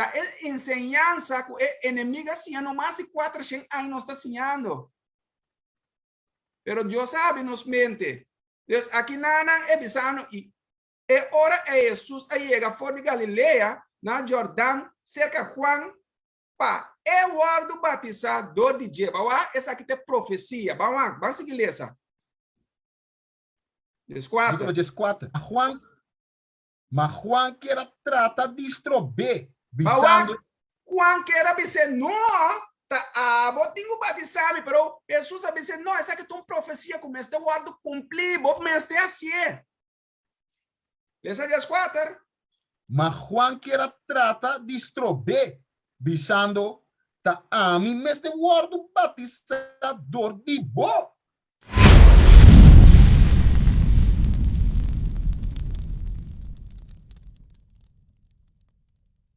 Ta e enseñansa ku e enemigu a siña no mas di 400 aña nos ta siñando. Pero Dios a habri nos mente. Dus aki nan e bisano i e ora ei Hesus a yega for di Galilea na Jordan serka Juan pa e wòrdu batisá dor di dje. Bawá esaki ta e profesia. Ban wak, ban sigui lesa. 14. 14. Juan Ma Juan kier a trata di strob'é, bisando. Bawak, Juan kier a bis'é, No, ta abo tin ku batisá mi. Pero Hesus a bis'é, No, esaki ta un profesia ku mester wòrdu kumplí, bo mester hasié. Lesa 14. Ma Juan kier a trata di strob'é, bisando, Ta ami mester wòrdu batisá dor di bo.